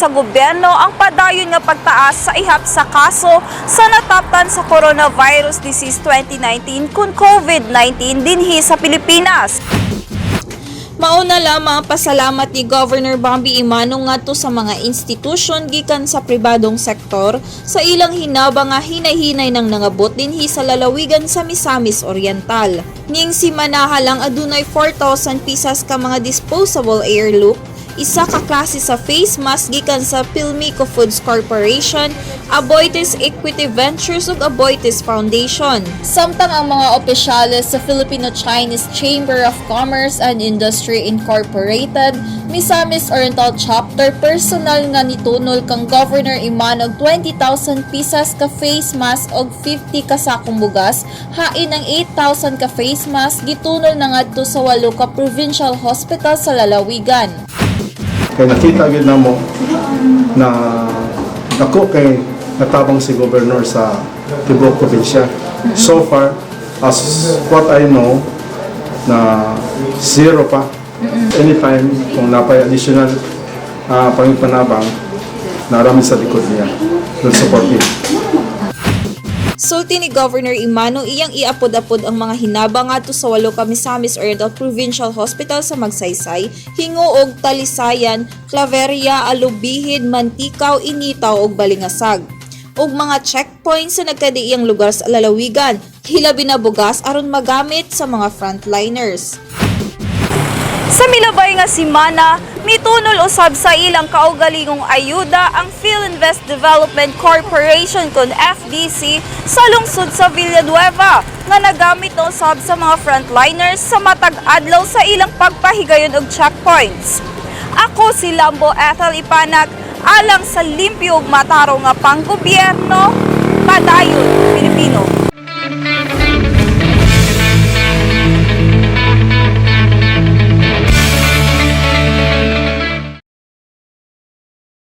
sa gobyerno ang padayon nga pagtaas sa ihap sa kaso sa nataptan sa Coronavirus Disease 2019 kun COVID-19 dinhi sa Pilipinas. Mauna lamang ang pasalamat ni Governor Bambi Emano ngadto sa mga institusyon gikan sa pribadong sektor sa ilang hinabang nga hinay-hinay nang nangabot dinhi sa lalawigan sa Misamis Oriental. Ning simanaha lang, adunay 4,000 pisas ka mga disposable air loop, isa ka klase sa face mask gikan sa Pilmico Foods Corporation, Aboitiz Equity Ventures ug Aboitiz Foundation. Samtang ang mga opisyales sa Filipino-Chinese Chamber of Commerce and Industry Incorporated, Misamis Oriental Chapter, personal nga nitunol kang Governor Emano og 20,000 pisas ka face mask og 50 ka sakong bugas, hain ang 8,000 ka face mask gitunol na ngadto sa walo ka provincial hospital sa lalawigan. Kay nakita gyud namo na dako kay natabang si governor sa tibuok probinsya. So far, as what I know, na zero pa. Anytime, kung napay additional pangipanabang, narami sa likod niya. Will support him. Sulti ni Governor Emano, iyang iapod-apod ang mga hinabang ngadto sa walo ka Misamis Oriental Provincial Hospital sa Magsaysay, Gingoog, Talisayan, Claveria, Alubijid, Manticao, Initao ug Balingasag, ug mga checkpoints sa nagkadiiyang lugar sa lalawigan, hilabi na bugas aron magamit sa mga frontliners. Sa milabay nga simana, mitunol usab sa ilang kaugalingong ayuda ang Filinvest Development Corporation kon FDC sa lungsod sa Villanueva nga nagamit na usab sa mga frontliners sa matag adlaw sa ilang pagpahigayon og checkpoints. Ako si Lambo Ethel Ipanak, alang sa limpyo ug matarong nga panggobyerno, padayon Pilipino.